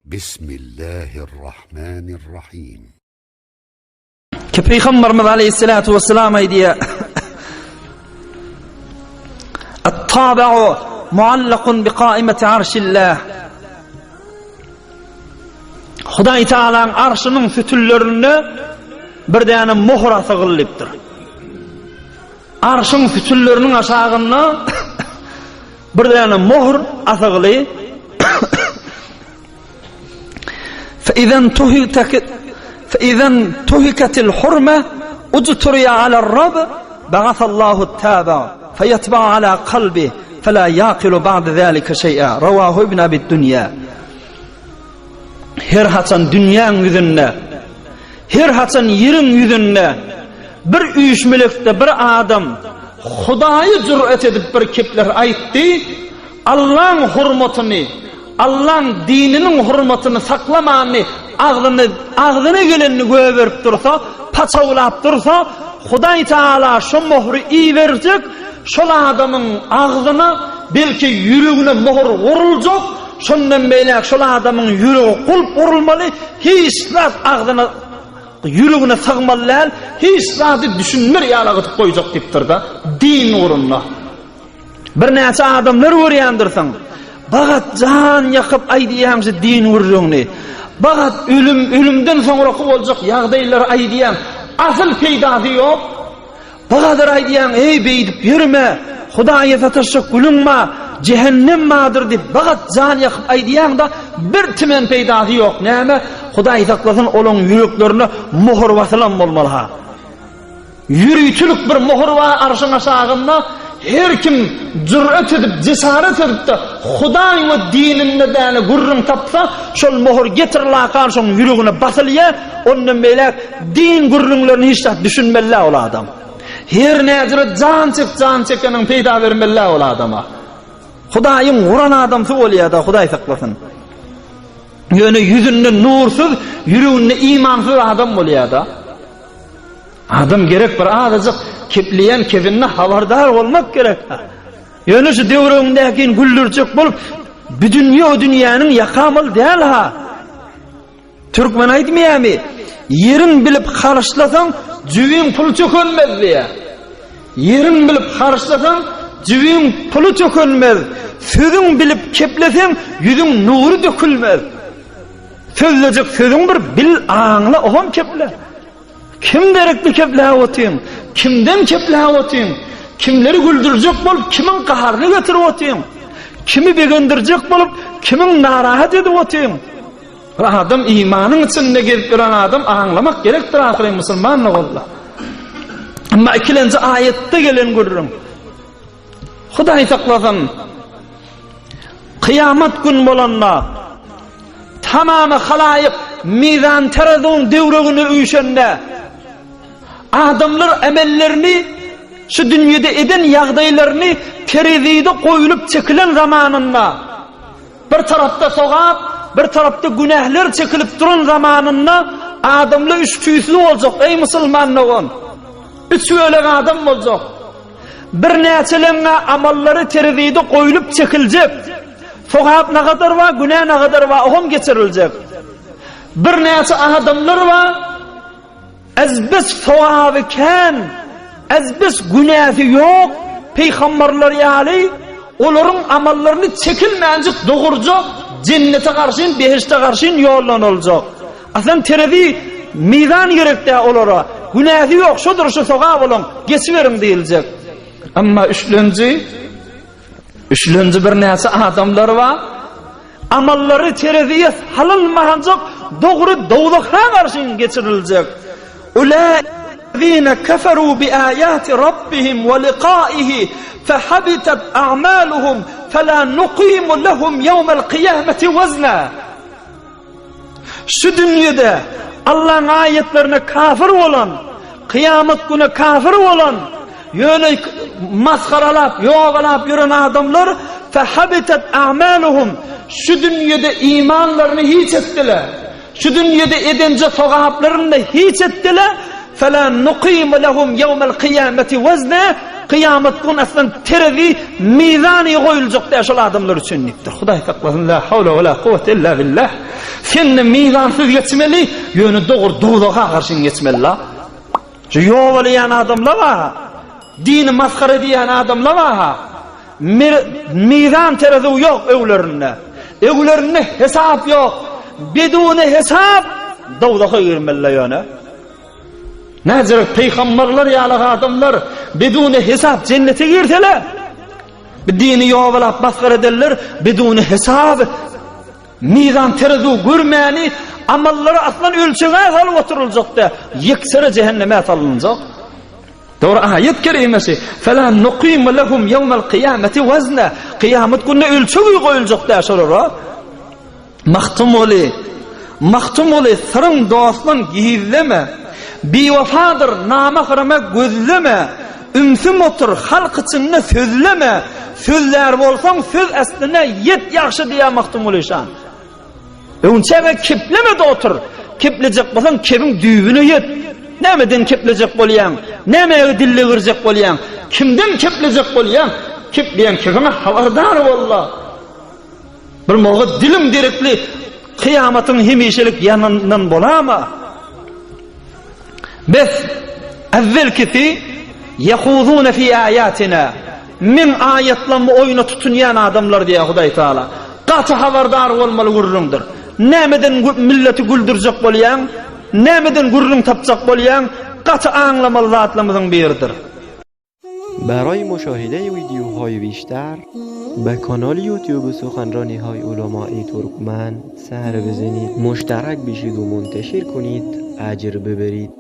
Bismillahirrahmanirrahim. Ki Peygamberimiz Aleyhisselatu Vesselam aýdýar. At-tabi'u muallakun bi qaimati arşillah. Hudaý Taalanyň arşynyň sütünlerinde bir däne mohur asygylypdyr. Arşyň sütünleriniň aşagynda bir däne mohr asygyly فإذا انتهكت فإذا انتهكت الحرمة اجتري على الرب بعث الله التابع فيتبع على قلبه فلا يعقل بعد ذلك شيئا رواه ابن أبي الدنيا Her haçan dünýäň ýüzünde, her haçan ýeriň ýüzünde bir üýşmelekde bir adam Hudaýa jüret edip bir kepler aýtdy, Allaň hurmatyny, Allaň dininiň hurmatyny saklamany agzyny agzyna gelenini göberip dursa, paçawlap dursa, Hudaý Taala şo mohry iberjek, şol adamyň agzyna, belki ýüregine mohur guruljak, Şondan beýläk şol adamyň ýüregi gulp urulmaly, hiç zat agzyna, ýüregine sygmaly däl, hiç zady düşünmer ýaly gytyp goýjak diýipdir-de, din ugrunda. Birnäçe adamlar görýändirsiň, bagat jan ýakyp aýdýaň şu din gürrüňini. Bagat ölüm, ölümden soňraky boljak ýagdaýlary aýdýaň. Asyl peýdasy ýok. Bahadyr aýdýaň, eý, beýdip ýörme, Hudaýa sataşjak günüň bar, jähennem bardyr diýip, bagat jan ýakyp aýdýaň-da, bir timen peýdasy ýok. Näme, Hudaý saklasyn, olaň ýüreklerine mohur basylan bolmaly-ha. Ýöritelik bir mohur bar arşyň aşagynda, her kim jüret edip, jesaret edip-de, Hudaý we dininde däne gürrüň tapsa, şol mohur getirilaka şoň ýüregine basylýar, Ondan beýläk din gürrüňlerine hiç zat düşünmeli ol adam. Her näjüre jan çek, jan çekeniň peýda bermeli ol adama. Hudaýyň guran adamsy bolýar-da, Hudaý saklasyn. Ýöne ýüzünde nursyz, ýüreginde imansyz adam bolýar-da. Adam gerek bir azajyk kepleýän kebinde habardar bolmak gerek. Ýöne şu döwregiňdäkini güldürjek bolup, bu dünýe o dünýäniň ýakamaly däl-ha. Türkmen aýtmaýamy, Ýeriň bilip harçlasaň, jübiň puly tökenmez diýýär. Ýeriň bilip harçlasaň, jübiň puly tökenmez. Sözüň bilip kepleseň, ýüzüň nury dökülmez. Sözlejek sözüň bir bil, aňla, oňam keple. Kim derekli kepläp otyň? Kimden kepläp otyň? Kimleri güldürjek bolup, kimiň gaharyny getirip otyň? Kimi begendirjek bolup, kimiň narahat edip otyň? Bir adam imanyň içinde gezip ýören adam aňlamak gerekdir ahyryn musulman bolsa. Emma ikilenji aýatda gelen gürrüň. Hudaý saklasyn. Kyýamat gün bolanda tamamy halaýyk mizan terazyň döwregine üýşende adamlar emellerini şu dünýede eden ýagdaýlaryny terezide goýulyp çekilen zamanynda Bir tarapda sogap, bir tarapda günähler çekilip duran zamanynda adamlar üç tüýsli boljak, eý musulman dogan. Üç bölek adam boljak. Birnäçeleňňä amallary terezide goýlup çekiljek. Sogap nagadar bar, günä nagadar bar, oňam geçiriljek. Birnäçe adamlar bar, Ezbes sogaby kän, ezbes günäsi ýok, pygamberler ýaly olaryň amallaryny çekilmänjik dogurja jennete garşyn, behişde garşyn ýollanyljak. Aslan terezi mizan gerek däl olara. Günäsi ýok, şodur şu sogap olaň, geçiberiň diýiljek. Emma üçlenji Üçlenji birnäçe adamlar bar. Amallary tereziye salynmanjak, dogry dowzaha garşy geçiriljek. Ulaizine keferu bi ayati rabbihim we liqaihi fehabitat a'maluhum fela nuqimu lehum yevmel kıyameti wezna. Şu dünýede Allaň aýatlaryna kafir bolan, kyýamat güne kafir bolan, ýöne masgaralap, ýogalap ýören adamlar fehabitat a'maluhum şu dünýede imanlaryny hiç etdiler. Şu dünýede edenje sogaplaryny hiç etdiler. Fela nuqimu lehum yevmel kıyameti wezna. Kyýamat gün aslan terezi mizany goýuljak däl şol adamlar üçin diýipdir. Hudaý saklasyn la hawla we la kuwwete illa billah. Sende mizansyz geçmeli, ýöne dogry dowzaha garşyň geçmeli la. Şu ýowalaýan adamlar bar. Dini masgara edýän adamlar bar. Mizan terezi ýok öwlerinde. Öwlerinde hesap ýok. Bedune hesap dowzaha girmeli ýöne. Näzirek peýgamberler ýaly adamlar biduni hesap jennete girseler, bu dini ýobalap masgara edenler biduni hesap mizan terezu görmäni amallary aslan ölçege salyp oturyljakda ýeksere cehenneme salynjak. Dogry aýat kerimesi. Fela nuqimu lehum ýewmel kyýameti wezna. Kyýamat gününe ölçegi goýuljak dä şolara. Magtymguly, Magtymguly syryň dostdan gizleme, Biwepadyr namahrama gözleme, Ümsüm otur, halk içinde sözleme, Sözlär bolsaň söz äsline ýet ýagşy diýýär Magtymguly şa. Öňçäge kepleme-de otur, keplejek bolsaň kebiň düýbüne ýet. Nämeden keplejek bolýaň? Nämäge dille girjek bolýaň? Kimden keplejek bolýaň? Kepleýän kebiňe habardar bol-la. Bir moga diliň derekli kyýamatyň hemişelik ýanyndan bolama? Bes, äwwelkisi ýehuzune fi aýatina. Meň aýatlarymy oýna tutunýan adamlar diýýär Hudaý Taala. Gaty habardar bolmaly gürrüňdir. Nämeden milleti güldürjek bolýaň? Nämeden gürrüň tapjak bolýaň? Gaty aňlamaly zatlarymyzyň biridir. برای مشاهده ویدیوهای بیشتر به کانال یوتیوب سخنرانی های علمای ترکمن سر بزنید مشترک بشید و منتشر کنید اجر ببرید.